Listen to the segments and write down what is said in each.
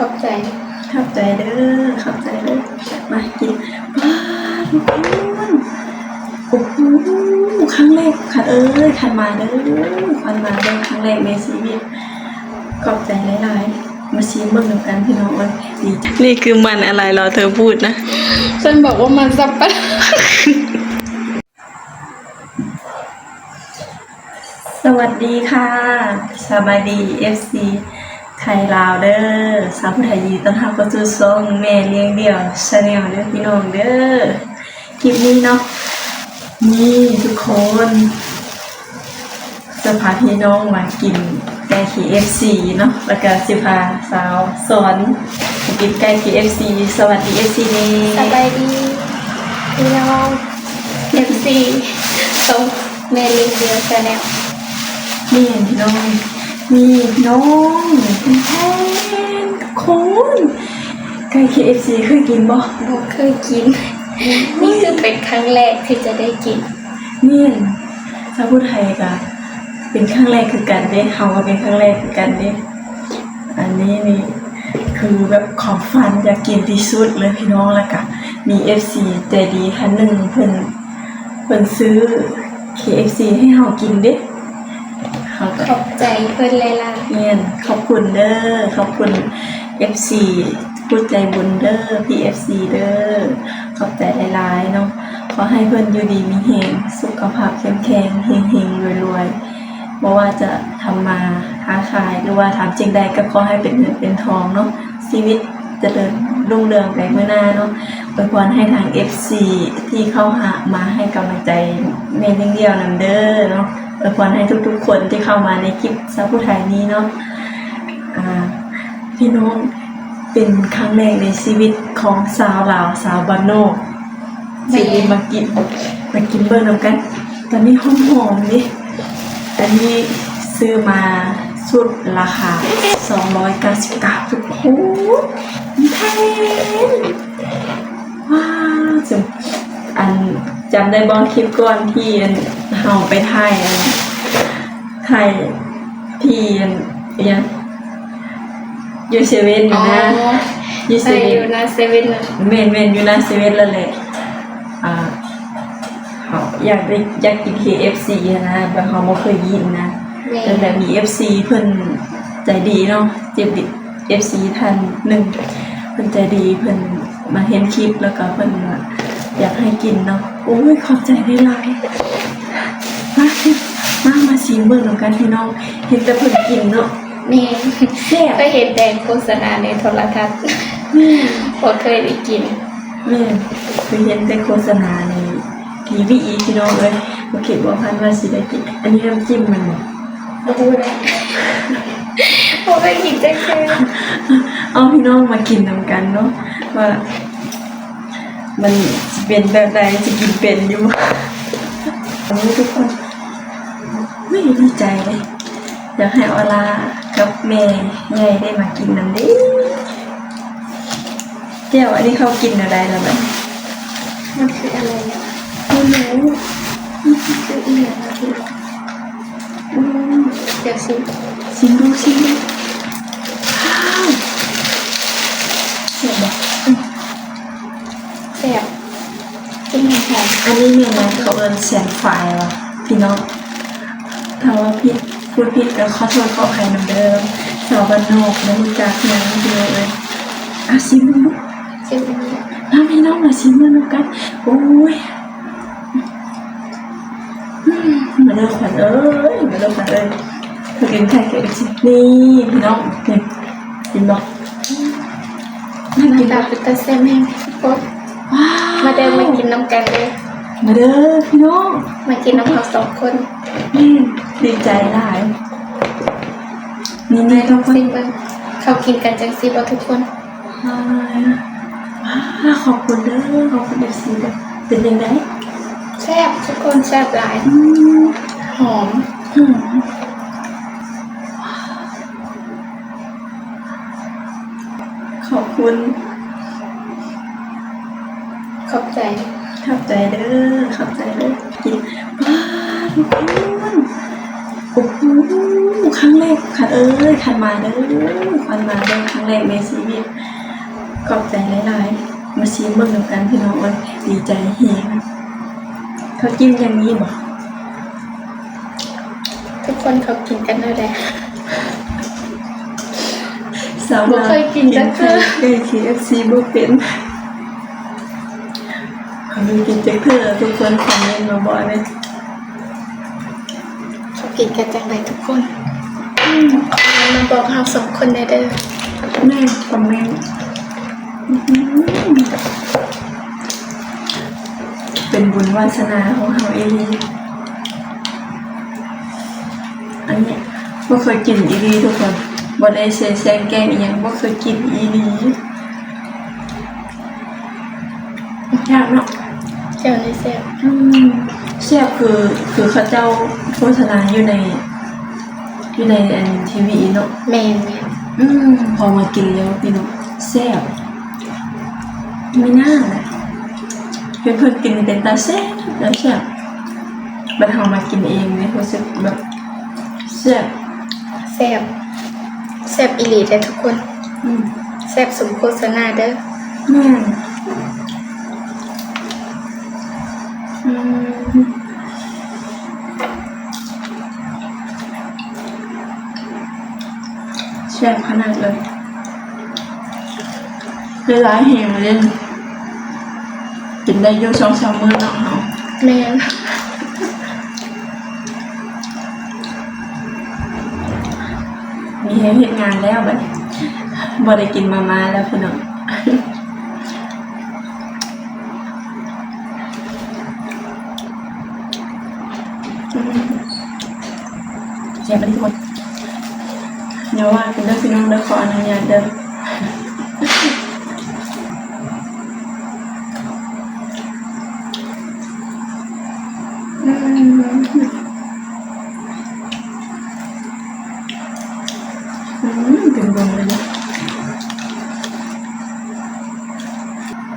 ຂອບໃຈ ຂອບໃຈເດີ ຂອບໃຈເດີ. ມາກິນ ປາດ ທຸກຄົນ ໂອ້ໂຫ ຄັ້ງແລກ ຄັນເອີຍ ຄັນມາເດີ ຄັນມາເດີ ຄັ້ງແລກໃນຊີວິດ. ຂອບໃຈຫຼາຍໆ. ມາຊີມເບິ່ງນຳກັນພີ່ນ້ອງເອີຍ. ນີ້ຄືມັນອາໄລລາວເທີບູດນະ. ເພິ່ນບອກວ່າມັນສັບປະ ສະຫວັດດີຄ່ະ ສະບາຍດີ ເອັຟຊີ ໄທລາວເດີ. ສາວຜູ້ໄທຍິນດີຕ້ອນຮັບເຂົ້າສູ່ຊ່ອງແມ່ລ້ຽງດ່ຽວ Channel ເດີພີ່ນ້ອງເດີ. ຄລິບນີ້ເນາະ ນີ້ທຸກຄົນ ຈະພາພີ່ນ້ອງມາກິນໄກ່ ເຄເອັຟຊີ ເນາະ ແລ້ວກະຊິພາສາວສອນມາກິນໄກ່ ເຄເອັຟຊີ. ສະຫວັດດີ ເອັຟຊີ ແດ່. ສະບາຍດີພີ່ນ້ອງ ເອັຟຊີ ຊ່ອງແມ່ລ້ຽງດ່ຽວ Channel. ແມ່ນພີ່ນ້ອງ ນີ້ພີ່ນ້ອງ ແທນຄົນ ໄກ່ ເຄເອັຟຊີ ເຄີຍກິນບໍ່? ບໍ່ເຄີຍກິນ ນີ້ຄືເປັນຄັ້ງແລກທີ່ຈະໄດ້ກິນ. ແມ່ນ ຊາວຜູ້ໄທກະເປັນຄັ້ງແລກຄືກັນເດ້ ເຮົາກະເປັນຄັ້ງແລກຄືກັນເດ້. ອັນນີ້ນີ້ຄືແບບຄວາມຝັນ ຢາກກິນທີ່ສຸດເລີຍພີ່ນ້ອງ. ແລ້ວກະມີ ເອັຟຊີ ໃຈດີທ່ານໜຶ່ງ ເພິ່ນ ເພິ່ນຊື້ ເຄເອັຟຊີ ໃຫ້ເຮົາກິນເດ້. ເຮົາກະຂອບໃຈເພິ່ນຫຼາຍໆ. ແມ່ນ ຂອບຄຸນເດີ ຂອບຄຸນ ເອັຟຊີ ຜູ້ໃຈບຸນເດີ ພີ່ ເອັຟຊີ ເດີ ຂອບໃຈຫຼາຍໆເນາະ. ຂໍໃຫ້ເພິ່ນຢູ່ດີມີແຮງ ສຸຂະພາບເຂັ້ມແຂງ ເຮັງໆລວຍໆ ບໍ່ວ່າຈະທຳມາຄ້າຂາຍ ຫຼືວ່າທຳສິ່ງໃດກະຂໍໃຫ້ເປັນເງິນເປັນທອງເນາະ ຊີວິດຈະເລີນຮຸ່ງເຮືອງໄປເມືອໜ້າເນາະ. ອວຍພອນໃຫ້ທາງ ເອັຟຊີ ທີ່ເຂົ້າຫາ ມາໃຫ້ກຳລັງໃຈແມ່ລ້ຽງດ່ຽວນຳເດີເນາະ. ອວຍພອນໃຫ້ທຸກໆຄົນທີ່ເຂົ້າມາໃນຄລິບສາວຜູ້ໄທນີ້ເນາະ. ອ່າ ພີ່ນ້ອງ ເປັນຄັ້ງແລກໃນຊີວິດຂອງສາວລາວ ສາວບ້ານນອກ ຊິໄດ້ມາກິນ ມາກິນເບິ່ງນຳກັນ. ຕອນນີ້ຫອມໆເດ້. ອັນນີ້ຊື້ມາຊຸດລາຄາສອງຮ້ອຍເກົ້າສິບເກົ້າ ທຸກຄົນ ແພງ. ວ້າວ ອັນ ຈຳໄດ້ບໍ່ ຄລິບກ່ອນທີ່ ອັນ ເຮົາໄປຖ່າຍ ອັນ ຖ່າຍທີ່ ອັນ ອີຫຍັງ ຢູ່ເຊເວັ່ນຫັ້ນນະ. ອໍ ຢູ່ເຊເວັ່ນ ຢູ່ໜ້າເຊເວັ່ນນະ. ແມ່ນໆ ຢູ່ໜ້າເຊເວັ່ນນັ້ນແຫຼະ. ອ່າ ເຮົາຢາກໄດ້ ຢາກກິນ ເຄເອັຟຊີ ຫັ້ນນະ ແບບເຮົາບໍ່ເຄີຍກິນນະ. ແມ່ນ ແຕ່ແບບມີ ເອັຟຊີ ເພິ່ນໃຈດີເນາະ ເຈັບ ເອັຟຊີ ທ່ານໜຶ່ງ ເພິ່ນໃຈດີ ເພິ່ນມາເຫັນຄລິບ ແລ້ວກະເພິ່ນວ່າຢາກໃຫ້ກິນເນາະ. ໂອ້ຍ ຂອບໃຈຫຼາຍໆ. ມາ ມາ ມາຊີມເບິ່ງນຳກັນພີ່ນ້ອງ. ເຫັນແຕ່ເພິ່ນກິນເນາະ. ແມ່ນ ແຊບ ເຄີຍເຫັນແຕ່ໂຄສະນາໃນໂທລະທັດ. ແມ່ນ ບໍ່ເຄີຍໄດ້ກິນ. ແມ່ນ ເຄີຍເຫັນແຕ່ໂຄສະນາໃນ ທີວີ ພີ່ນ້ອງເອີຍ. ບໍ່ຄິດບໍ່ຝັນວ່າຊິໄດ້ກິນ. ອັນນີ້ນ້ຳຈິ້ມແມ່ນບໍ່? ບໍ່ຮູ້ເດ້ ບໍ່ເຄີຍກິນຈັກເທື່ອ. ເອົາ ພີ່ນ້ອງມາກິນນຳກັນເນາະ ວ່າມັນຊິເປັນແບບໃດ ຊິກິນເປັນຢູ່ບໍ່? ໂອ້ຍ ທຸກຄົນ ເຮີ້ຍ ດີໃຈເດ້. ຢາກໃຫ້ອອລາກັບແມ່ໃຫຍ່ໄດ້ມາກິນນຳເດ້. ແກ້ວ ອັນນີ້ເຂົາກິນແນວໃດລະບັດນີ້? ມັນຄືອະໄລອະ? ບໍ່ຮູ້ ມັນຄືອີ່ຫຍັງອະ? ອືມ ດຽວຊິມ ຊິມດູ ຊິມດູ. ວ້າວ ແຊບບໍ່? ອືມ ແຊບ ກິນຫອມໆ. ອັນນີ້ແມ່ນຫຍັງ ເຂົາເອີ້ນແຊນຟຣາຍຫວາ ພີ່ນ້ອງ? ຖ້າວ່າຜິດ ພູດຜິດກະຂໍໂທດຂໍອະໄພນຳເດີ. ສາວບ້ານນອກບໍ່ຮູ້ຈັກຫຍັງ ພີ່ນ້ອງເອີຍ. ອາ ຊິມເບິ່ງດູ ຊິມເບິ່ງດູ. ມາ ພີ່ນ້ອງ ມາຊິມເບິ່ງນຳກັນ. ໂອ້ຍ ອືມ ມາເດີຂວັນເອີຍ ມາເດີຂວັນເອີຍ. ມາກິນໄຂ່ ເຄເອັຟຊີ ນີ້ພີ່ນ້ອງ ນີ້ ເຫັນບໍ່? ໜ້າຕາເປັນຕາແຊບແຮງທຸກຄົນ. ວ້າວ ມາເດີ ມາກິນນຳກັນເດີ ມາເດີພີ່ນ້ອງ ມາກິນນຳເຮົາສອງຄົນ. ແມ່ນ ດີໃຈຫຼາຍ. ນີ້ໆ ມາລອງຊິມເບິ່ງ ເຂົາກິນກັນຈັ່ງຊີ້ບໍ່ທຸກຄົນ? ວ້າວ ຂອບຄຸນເດີ ຂອບຄຸນເອັຟຊີເດີ. ເປັນຈັ່ງໃດ? ແຊບທຸກຄົນ ແຊບຫຼາຍ. ອືມ ຫອມ ຫອມ. ຂອບຄຸນ ຂອບໃຈ ຂອບໃຈເດີ ຂອບໃຈເດີ. ກິນ ປາດ ທຸກຄົນ ໂອ້ໂຫ ຄັ້ງແລກ ຄັນເອີຍ ຄັນມາເດີ ຄັນມາເດີ ຄັ້ງແລກໃນຊີວິດ. ຂອບໃຈຫຼາຍໆ ມາຊີມເບິ່ງນຳກັນພີ່ນ້ອງເອີຍ ດີໃຈແຮງ. ເຂົາກິນຢ່າງນີ້ບໍ? ທຸກຄົນເຂົາກິນກັນແນວໃດ? ສາວລາວ ບໍ່ເຄີຍກິນຈັກເທື່ອ ກິນໄກ່ ເຄເອັຟຊີ ບໍ່ເປັນ. ຂ້ອຍບໍ່ກິນຈັກເທື່ອ ທຸກຄົນຄອມເມັນມາບອກແດ່ ເຂົາກິນກັນຈັ່ງໃດທຸກຄົນ? ອືມ ຄອມເມັນມາບອກເຮົາສອງຄົນແດ່ເດີ. ແມ່ນ ຄອມເມັນ. ອືມ ເປັນບຸນວາສະໜາຂອງເຮົາອີ່ຫຼີ. ອັນນີ້ບໍ່ເຄີຍກິນອີ່ຫຼີທຸກຄົນ ບໍ່ໄດ້ເສແສງແກ້ງອີ່ຫຍັງ ບໍ່ເຄີຍກິນອີ່ຫຼີ. ແຊບເນາະ ແຈ່ວນີ້ແຊບ. ອືມ ແຊບຄື ຄືເຂົາເຈົ້າໂຄສະນາຢູ່ໃນ ຢູ່ໃນອັນທີວີເນາະ. ແມ່ນໆ. ອືມ ພໍມາກິນແລ້ວພີ່ນ້ອງ ແຊບ. ມີໜ້າແຫຼະ ເຫັນເພິ່ນກິນເປັນຕາແຊບ ຕາແຊບ ບັດເຮົາມາກິນເອງນີ້ ຮູ້ສຶກແບບແຊບ ແຊບ ແຊບອີ່ຫຼີເດ້ທຸກຄົນ. ອືມ ແຊບສົມໂຄສະນາເດີ. ແມ່ນ. ອືມ ແຊບຂະໜາດເລີຍ ຫຼາຍໆແຮງເລີຍ ກິນໄດ້ຢູ່ສອງສາມມື້ເນາະເຮົາ. ແມ່ນ. ມີແຮງເຮັດງານແລ້ວບັດນີ້ ບໍ່ໄດ້ກິນມາມ່າແລ້ວພີ່ນ້ອງ. ອືມ ແຊບອີ່ຫຼີທຸກຄົນ ຢ່າວ່າກັນເດີພີ່ນ້ອງເດີ ຂໍອະນຸຍາດເດີ. ອືມ ອືມ ເປັນບຸນເລີຍ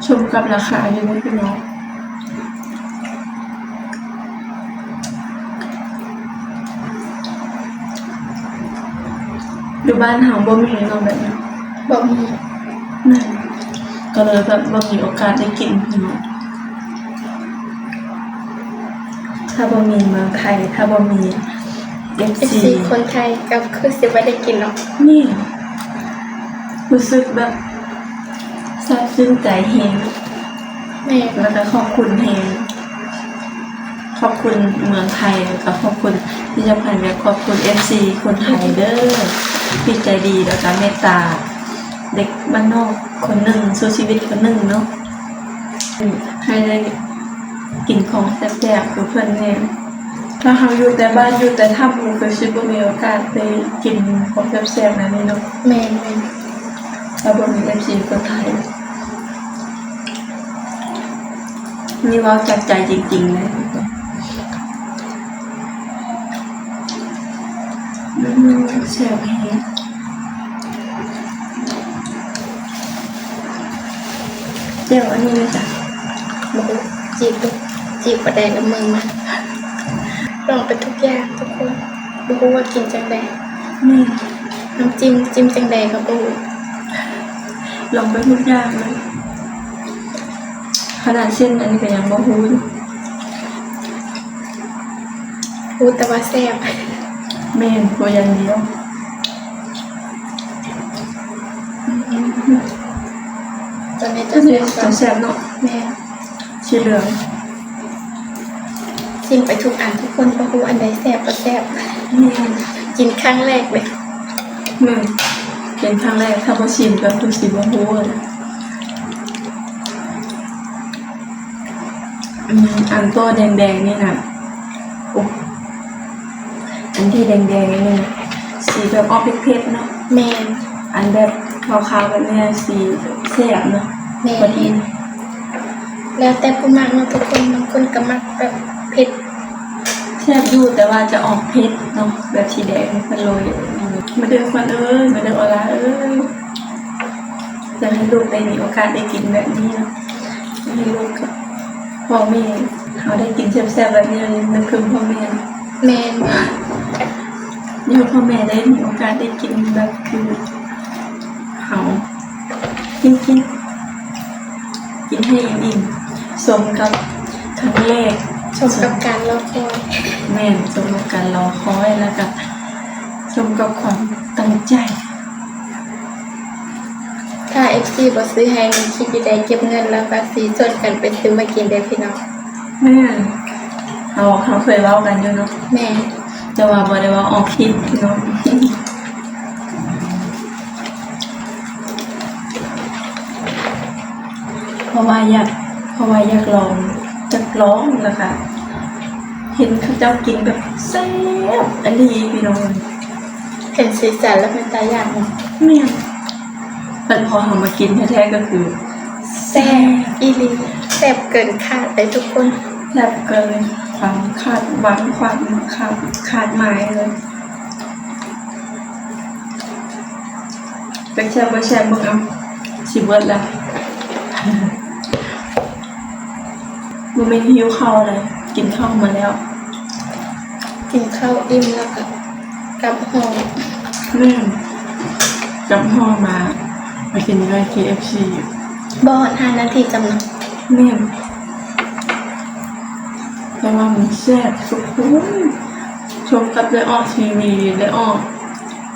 ສົມກັບລາຄາຢູ່ເດີພີ່ນ້ອງ. ຢູ່ບ້ານເຮົາບໍ່ມີເນາະແບບນີ້ ບໍ່ມີ. ແມ່ນ ກໍເລີຍແບບບໍ່ມີໂອກາດໄດ້ກິນເນາະ. ຖ້າບໍ່ມີເມືອງໄທ ຖ້າບໍ່ມີເອັຟຊີ ເອັຟຊີຄົນໄທ ກໍຄືຊິບໍ່ໄດ້ກິນເນາະ. ນີ້ ຮູ້ສຶກແບບຊາບຊຶ້ງໃຈແຮງ. ແມ່ນ. ແລ້ວກໍຂອບຄຸນແຮງ ຂອບຄຸນເມືອງໄທ ແລ້ວກໍຂອບຄຸນ ທີ່ສຳຄັນແມ່ນຂອບຄຸນເອັຟຊີຄົນໄທເດີ ທີ່ໃຈດີ ແລ້ວກໍເມດຕາເດັກບ້ານນອກຄົນໜຶ່ງ ສູ້ຊີວິດຄົນໜຶ່ງເນາະ ໃຫ້ໄດ້ກິນຂອງແຊບໆຄືເພິ່ນແດ່. ຖ້າເຮົາຢູ່ແຕ່ບ້ານ ຢູ່ແຕ່ຖ້ຳ ກໍຄືຊິບໍ່ມີໂອກາດໄດ້ກິນຂອງແຊບໆແນວນີ້ເນາະ. ແມ່ນໆ. ຖ້າບໍ່ມີເອັຟຊີຄົນໄທ ນີ້ເວົ້າຈາກໃຈຈິງໆເລີຍ. ອືມ ແຊບແຮງ. ແຈ່ວອັນນີ້ເລີຍຈ້ະ ບໍ່ຮູ້ ຈີບເບິ່ງ ຈີບປານໃດລະເມືອງມັນ. ລອງໄປທຸກຢ່າງທຸກຄົນ ບໍ່ຮູ້ວ່າກິນຈັ່ງໃດ. ແມ່ນ. ນ້ຳຈິ້ມ ຈິ້ມຈັ່ງໃດກໍບໍ່ຮູ້ ລອງໄປທຸກຢ່າງເລີຍ. ຂະໜາດເສັ້ນອັນນີ້ກໍຍັງບໍ່ຮູ້ຢູ່ ຮູ້ແຕ່ວ່າແຊບ. ແມ່ນ ຮູ້ຢ່າງດຽວ. ອືມ ຕົວນີ້ຈະແຊບ ຕົວແຊບເນາະ. ແມ່ນ. ສີເຫຼືອງ. ຊີມໄປທຸກອັນທຸກຄົນ ບໍ່ຮູ້ອັນໃດແຊບບໍ່ແຊບ. ແມ່ນ. ກິນຄັ້ງແລກເດ້. ແມ່ນ ກິນຄັ້ງແລກ ຖ້າບໍ່ຊີມກໍຄືຊິບໍ່ຮູ້ເລີຍ. ອືມ ອັນໂຕແດງໆນີ້ນະ ໂອ້ ອັນທີ່ແດງໆນີ້ ສີແບບອອກເຜັດໆເນາະ. ແມ່ນ. ອັນແບບຂາວໆແບບນີ້ສີແຊບເນາະ. ແມ່ນ. ພໍດີ. ແລ້ວແຕ່ຜູ້ມັກເນາະທຸກຄົນ ບາງຄົນກໍມັກແບບເຜັດ. ແຊບຢູ່ ແຕ່ວ່າຈະອອກເຜັດເນາະ ແບບສີແດງເພິ່ນໂລຍ. ມາເດີຂວັນເອີຍ ມາເດີອອລາເອີຍ ຢາກໃຫ້ລູກໄດ້ມີໂອກາດໄດ້ກິນແບບນີ້ເນາະ ໃຫ້ລູກກັບພໍ່ແມ່ເຮົາໄດ້ກິນແຊບໆແບບນີ້ ນຶກເຖິງພໍ່ແມ່ເນາະ. ແມ່ນ. ເພື່ອພໍ່ແມ່ໄດ້ມີໂອກາດໄດ້ກິນແບບຄືເຮົາ ກິນ ກິນ ກິນໃຫ້ອີ່ມໆ ສົມກັບຄັ້ງແລກ ສົມກັບການລໍຄອຍ. ແມ່ນ ສົມກັບການລໍຄອຍ ແລ້ວກະສົມກັບຄວາມຕັ້ງໃຈ. ຖ້າເອັຟຊີບໍ່ຊື້ໃຫ້ນີ້ ຄິດຢູ່ໃດເກັບເງິນແລ້ວກໍຊິຊວນກັນໄປຊື້ມາກິນເດີ້ພີ່ນ້ອງ. ແມ່ນ ເຮົາ ເຮົາເຄີຍເວົ້າກັນຢູ່ເນາະ. ແມ່ນ ແຕ່ວ່າບໍ່ໄດ້ເວົ້າອອກຄລິບເນາະ ເພາະວ່າຢາກ ເພາະວ່າຢາກລອງ ຢາກລອງ ແລ້ວກະເຫັນເຂົາເຈົ້າກິນແບບແຊບອີ່ຫຼີພີ່ນ້ອງ. ເຫັນສີສັນແລ້ວເປັນຕາຢາກເນາະ. ແມ່ນ. ບັດພໍເຮົາມາກິນແທ້ໆ ກໍຄືແຊບອີ່ຫຼີ ແຊບເກີນຄາດເລີຍທຸກຄົນ ແຊບເກີນຄວາມຄາດຫວັງ ຄວາມຄາດ ຄາດໝາຍເລີຍ. ຈັກແຊບບໍ່ແຊບ ເບິ່ງເອົາ ຊິເບິດລະ. ບໍ່ແມ່ນຫິວເຂົ້າເລີຍ ກິນເຂົ້າມາແລ້ວ ກິນເຂົ້າອີ່ມແລ້ວກໍກັບຫໍ່. ແມ່ນ ກັບຫໍ່ມາ ມາກິນຢູ່ໃນເຄເອັຟຊີ ບໍ່ຮອດຫ້ານາທີຊ້ຳເນາະ. ແມ່ນ ແຕ່ວ່າມັນແຊບທຸກຄົນ ສົມກັບໄດ້ອອກທີວີ ໄດ້ອອກ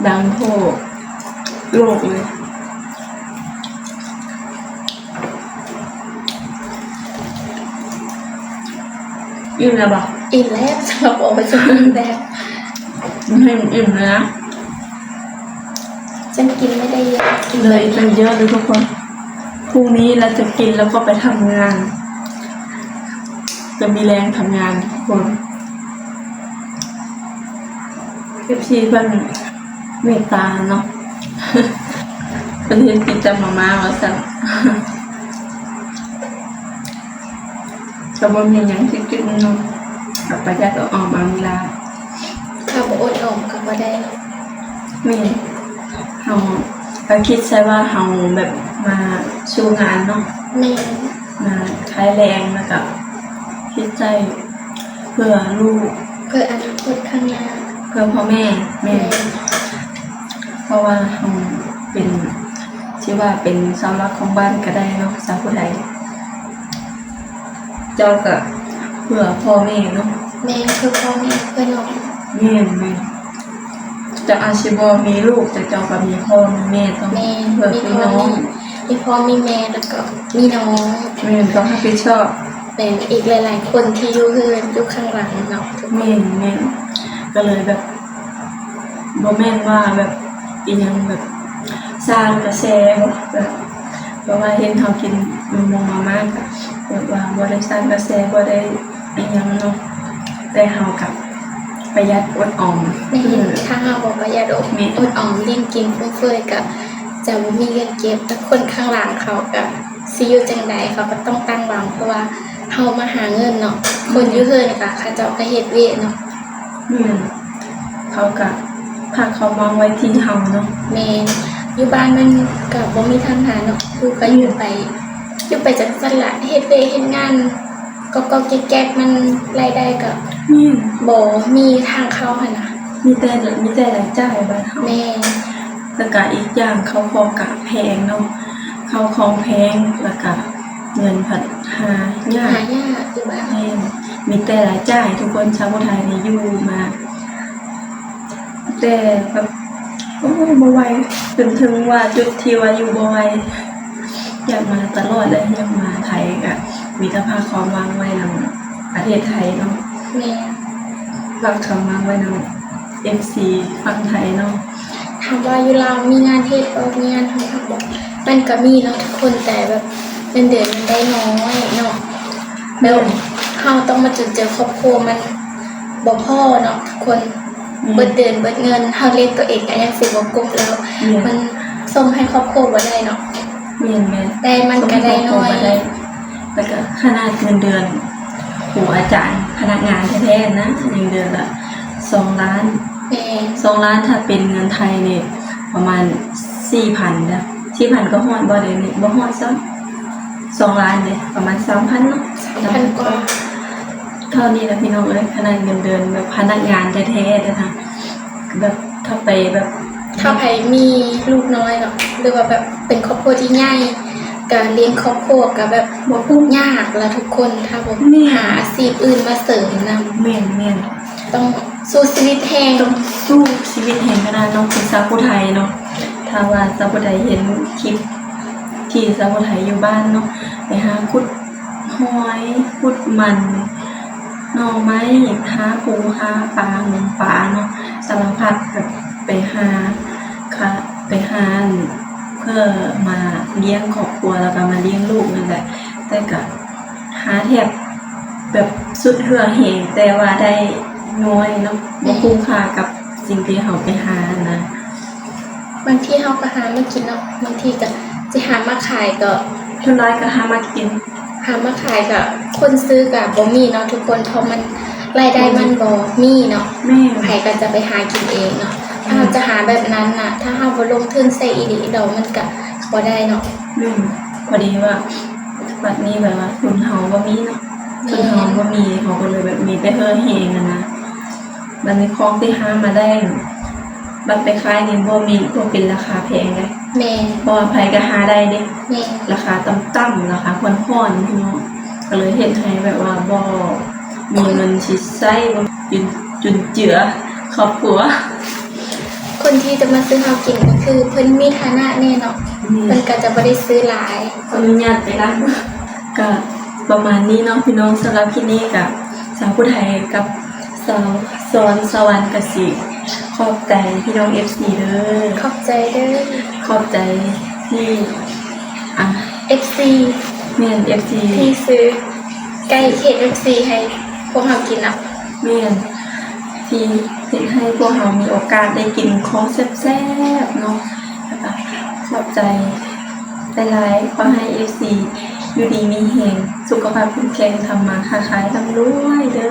ດັງທົ່ວໂລກເລີຍ. ອີ່ມແລ້ວບໍ່? ອີ່ມແລ້ວ ສຳລັບໂອ ເປັນອີ່ມແລ້ວ ໃຫ້ມັນອີ່ມເລີຍນະ ຈະກິນໄດ້ເຍອະ ກິນເລີຍ ເລີຍເລີຍເລີຍທຸກຄົນ. ພລຸ່ງນີ້ລະຈະກິນແລ້ວກໍໄປທຳງານ ຈະມີແຮງທຳງານທຸກຄົນ. ເອັຟຊີເພິ່ນເມດຕາເນາະ ເພິ່ນເຮັດກິນແຕ່ມາມ່າວ່າຊັ້ນ ກໍບໍ່ມີຫຍັງຊິກິນເນາະ ກໍປະຢັດອອມເອົາເວລາ ຖ້າບໍ່ອົດອອມກໍບໍ່ໄດ້. ແມ່ນ ເຮົາກໍຄິດໃສ່ວ່າເຮົາແບບມາສູ້ງານເນາະ. ແມ່ນ ມາຂາຍແຮງ ແລ້ວກໍຄິດໃສ່ ເພື່ອລູກ ເພື່ອອະນາຄົດຂ້າງໜ້າ ເພື່ອພໍ່ແມ່ ແມ່ນ ແມ່ນ ເພາະວ່າເຮົາເປັນ ຊິວ່າເປັນເສົາຫຼັກຂອງບ້ານກໍໄດ້ເນາະ ສາວຜູ້ໄທ ເຈົ້າກໍເພື່ອພໍ່ແມ່ເນາະ. ແມ່ນ ເພື່ອພໍ່ແມ່ ເພື່ອນ້ອງ. ແມ່ນໆ ເຈົ້າອາດຊິບໍ່ມີລູກ ແຕ່ເຈົ້າກໍມີພໍ່ມີແມ່ ຕ້ອງ ແມ່ນ ເພື່ອ ມີພໍ່ ພີ່ນ້ອງ ມີ ມີພໍ່ມີແມ່ ແລ້ວກໍມີນ້ອງ. ແມ່ນ ຕ້ອງຮັບຜິດຊອບ. ແມ່ນ ອີກຫຼາຍໆຄົນທີ່ຢູ່ເຮືອນ ຢູ່ຂ້າງຫຼັງເນາະ. ແມ່ນໆ ກໍເລີຍແບບ ບໍ່ແມ່ນວ່າແບບ ອີ່ຫຍັງແບບ ສ້າງກະແສບໍ່ ແບບ ເພາະວ່າເຫັນເຮົາກິນມາມ່າ ແບບວ່າບໍ່ໄດ້ສ້າງກະແສ ບໍ່ໄດ້ ອີ່ຫຍັງເນາະ ແຕ່ເຮົາກໍປະຢັດອົດອອມ. ແມ່ນ ຖ້າເຮົາບໍ່ປະຢັດອົດ ແມ່ນ ອົດອອມ ຫຼິ້ນກິນຟຸ້ມເຟືອຍ ກໍຈະບໍ່ມີເງິນເກັບ. ແຕ່ຄົນຂ້າງຫຼັງເຂົາກໍຊິຢູ່ຈັ່ງໃດ ເຂົາກໍຕ້ອງຕັ້ງຫວັງ ເພາະວ່າເຮົາມາຫາເງິນເນາະ. ຄົນຢູ່ເຮືອນກໍ ເຂົາເຈົ້າກໍເຮັດວຽກເນາະ. ແມ່ນ ເຂົາກະຝາກຄວາມຫວັງໄວ້ທີ່ເຮົາເນາະ. ແມ່ນ ຢູ່ບ້ານມັນກະບໍ່ມີທາງຫາເນາະ ຢູ່ກະຢູ່ໄປ ຢູ່ໄປຈັ່ງຊັ້ນລະ ເຮັດວຽກເຮັດງານ ກອກໆແກກໆ ມັນລາຍໄດ້ກະ ແມ່ນ ບໍ່ມີທາງເຂົ້າຫັ້ນນະ ມີແຕ່ ມີແຕ່ລາຍຈ່າຍບ້ານເຮົາ. ແມ່ນ ແລ້ວກະອີກຢ່າງເຂົ້າຂອງກະແພງເນາະ ເຂົ້າຂອງແພງ ແລ້ວກະເງິນພັດຫາຍາກ ຫາຍາກຢູ່ບ້ານ. ແມ່ນ ມີແຕ່ລາຍຈ່າຍ ທຸກຄົນ ຊາວຜູ້ໄທນີ້ຢູ່ມາ ແຕ່ແບບ ໂອ້ຍ ບໍ່ໄຫວ ຈົນເຖິງວ່າຈຸດທີ່ວ່າຢູ່ບໍ່ໄຫວ ຢາກມາຕະຫຼອດເລີຍ ຢາກມາໄທ ກະມີແຕ່ຝາກຄວາມຫວັງໄວ້ນຳປະເທດໄທເນາະ. ແມ່ນ ຝາກຄວາມຫວັງໄວ້ນຳເອັຟຊີຝັ່ງໄທເນາະ. ຖາມວ່າຢູ່ລາວມີງານເຮັດບໍ່ ມີງານທຳບໍ່? ມັນກະມີເນາະທຸກຄົນ ແຕ່ແບບເງິນເດືອນມັນໄດ້ນ້ອຍເນາະ ແລ້ວ ແມ່ນ ເຮົາຕ້ອງມາຈຸນເຈືອຄອບຄົວ ມັນບໍ່ພໍເນາະທຸກຄົນ. ແມ່ນ ເບິດເດືອນເບິດເງິນ ເຮົາລ້ຽງຕົວເອງກໍຍັງຊິບໍ່ກຸ້ມແລ້ວ ແມ່ນ ມັນສົ່ງໃຫ້ຄອບຄົວບໍ່ໄດ້ເນາະ. ແມ່ນໆ ແຕ່ມັນກໍໄດ້ນ້ອຍ ສົ່ງໃຫ້ຄອບຄົວບໍ່ໄດ້ ແລ້ວກໍຂະໜາດເງິນເດືອນຄູອາຈານ ພະນັກງານແທ້ໆນະ ຍັງເດືອນລະສອງລ້ານ. ແມ່ນ ສອງລ້ານ ຖ້າເປັນເງິນໄທນີ້ປະມານສີ່ພັນນະ ສີ່ພັນກໍຮອດບໍ່ເດນີ້? ບໍ່ຮອດຊ້ຳ ສອງລ້ານເດ້ ປະມານສາມພັນເນາະ ສາມພັນກວ່າ. ເທົ່ານີ້ລະພີ່ນ້ອງເອີຍ ຂະໜາດເງິນເດືອນແບບພະນັກງານແທ້ໆເດ້ນະ ແບບຖ້າໄປແບບ ຖ້າໃຜມີລູກນ້ອຍເນາະ ຫຼືວ່າແບບເປັນຄອບຄົວທີ່ໃຫຍ່ ກະລ້ຽງຄອບຄົວກະແບບບໍ່ທຸກຍາກລະທຸກຄົນ ຖ້າບໍ່ ແມ່ນ ຫາອາຊີບອື່ນມາເສີມນຳ. ແມ່ນໆ ຕ້ອງສູ້ຊີວິດແຮງ ຕ້ອງສູ້ຊີວິດແຮງຂະໜາດເນາະ ເປັນຊາວຜູ້ໄທເນາະ. ຖ້າວ່າຊາວຜູ້ໃດເຫັນຄລິບທີ່ຊາວຜູ້ໄທຢູ່ບ້ານເນາະ ໄປຫາຂຸດ ຫອຍ ຂຸດມັນ ໜໍ່ໄມ້ ຫາປູ ຫາປາ ງມປາເນາະ ສາລະພັດ ແບບໄປຫາ ຄະ ໄປຫາ ເພື່ອມາລ້ຽງຄອບຄົວ ແລ້ວກະມາລ້ຽງລູກນັ້ນແຫຼະ. ແຕ່ກະຫາແທບແບບສຸດເຫື່ອແຮງ ແຕ່ວ່າໄດ້ນ້ອຍເນາະ ບໍ່ ແມ່ນ ຄຸ້ມຄ່າກັບສິ່ງທີ່ເຮົາໄປຫາຫັ້ນນະ. ບາງທີເຮົາກະຫາມາກິນເນາະ ບາງທີກະຊິຫາມາຂາຍກະ ສ່ວນຫຼາຍກະຫາມາກິນ ຫາມາຂາຍກະຄົນຊື້ກະບໍ່ມີເນາະທຸກຄົນ ເພາະມັນ ລາຍໄດ້ມັນບໍ່ມີເນາະ. ແມ່ນ ໃຜກະຈະໄປຫາກິນເອງເນາະ. ແມ່ນ ຖ້າເຮົາຈະຫາແບບນັ້ນນະ ຖ້າເຮົາບໍ່ລົງທຶນໃສ່ອີ່ຫຼີດອກ ມັນກະບໍ່ໄດ້ເນາະ. ແມ່ນ ພໍດີວ່າ ບັດນີ້ແບບວ່າທຶນເຮົາບໍ່ມີເນາະ ແມ່ນ ທຶນເຮົາບໍ່ມີ ເຮົາກະເລີຍແບບມີແຕ່ເຫື່ອແຮງຫັ້ນນະ. ບັດນີ້ຂອງທີ່ຫາມາໄດ້ ບັດໄປຂາຍນີ້ບໍ່ມີ ບໍ່ເປັນລາຄາແພງເດ້. ແມ່ນ ເພາະວ່າໃຜກະຫາໄດ້ເດ້. ແມ່ນ ລາຄາຕ່ຳໆ ລາຄາຜ່ອນໆ ພີ່ນ້ອງ ກະເລີຍເຮັດໃຫ້ແບບວ່າບໍ່ມີເງິນຊິໃຊ້ ບໍ່ຈຸນ ຈຸນເຈືອຄອບຄົວ. ຄົນທີ່ຈະມາຊື້ເຮົາກິນກະຄືເພິ່ນມີຖານະແດ່ເນາະ. ແມ່ນ ເພິ່ນກະຈະບໍ່ໄດ້ຊື້ຫຼາຍ. ຂໍອະນຸຍາດໄປລ້າງມື. ກະປະມານນີ້ເນາະພີ່ນ້ອງ ສຳລັບຄລິບນີ້ກະ ສາວຜູ້ໄທກັບ ສາວສອນສະຫວັນກະຊິຂອບໃຈພີ່ນ້ອງເອັຟຊີເດີ. ຂອບໃຈເດີ. ຂອບໃຈທີ່ ອ່າ ເອັຟຊີ. ແມ່ນ ເອັຟຊີ ທີ່ຊື້ໄກ່ເຄເອັຟຊີໃຫ້ພວກເຮົາກິນເນາະ. ແມ່ນ ທີ່ເຮັດໃຫ້ພວກເຮົາມີໂອກາດໄດ້ກິນຂອງແຊບໆເນາະ. ແລ້ວກະຂອບໃຈ ຫຼາຍໆ ຂໍໃຫ້ເອັຟຊີຢູ່ດີມີແຮງ ສຸຂະພາບເຂັ້ມແຂງ ທຳມາຄ້າຂາຍລ່ຳລວຍເດີ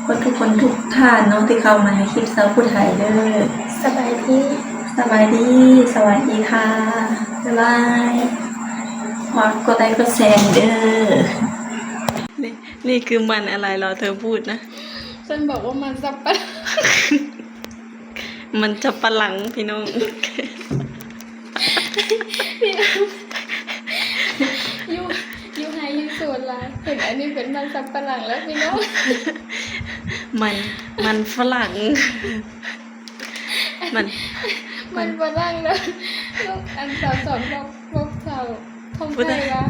ເບິດທຸກຄົນທຸກທ່ານເນາະ ທີ່ເຂົ້າມາໃນຄລິບສາວຜູ້ໄທເດີ. ສະບາຍດີ. ສະບາຍດີ ສະຫວັດດີຄ່ະ ບາຍບາຍ. ຝາກກົດໄລກົດແຊໃຫ້ເດີ. ນີ້ ນີ້ຄືມັນອະໄລເລາະ ເທີບູດນະ. ເພິ່ນບອກວ່າມັນສັບປະ ມັນສັບປະຫຼັງພີ່ນ້ອງ. ພີ່ນ້ອງ ຢູ່ ຢູ່ໄຮ່ຢູ່ສວນຫຼາຍ ເຫັນອັນນີ້ເປັນມັນສັບປະຫຼັງແລ້ວພີ່ນ້ອງ. ມັນ ມັນຝຣັ່ງ ມັນ ມັນຝຣັ່ງເດີ. ອັນສາວສອນບອກ ບອກສາວ ຂອງໄທວ່າ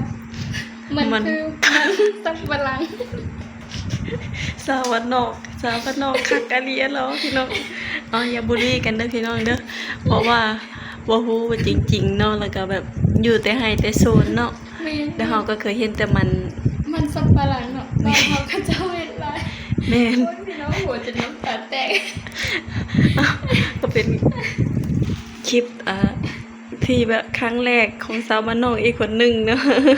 ມັນ ມັນ ຄືມັນສັບປະຫຼັງ. ສາວບ້ານນອກ ສາວບ້ານນອກຄັກອີ່ຫຼີເນາະພີ່ນ້ອງ. ເອົາ ຢ່າບູລີກັນເດີພີ່ນ້ອງເດີ ເພາະວ່າບໍ່ຮູ້ວ່າຈິງໆເນາະ ແລ້ວກະແບບຢູ່ແຕ່ໄຮ່ແຕ່ສວນເນາະ. ແມ່ນ ແລ້ວເຮົາກະເຄີຍເຫັນແຕ່ມັນ ມັນສັບປະຫຼັງເນາະ. ແມ່ນ ບ້ານເຮົາເຂົາເຈົ້າເຮັດຫຼາຍ. ແມ່ນ ໂອ້ຍ ພີ່ນ້ອງ ຫົວຈົນນ້ຳຕາແຕກ. ກະເປັນຄລິບ ອ່າ ທີ່ແບບຄັ້ງແລກຂອງສາວບ້ານນອກອີກຄົນໜຶ່ງເນາະ.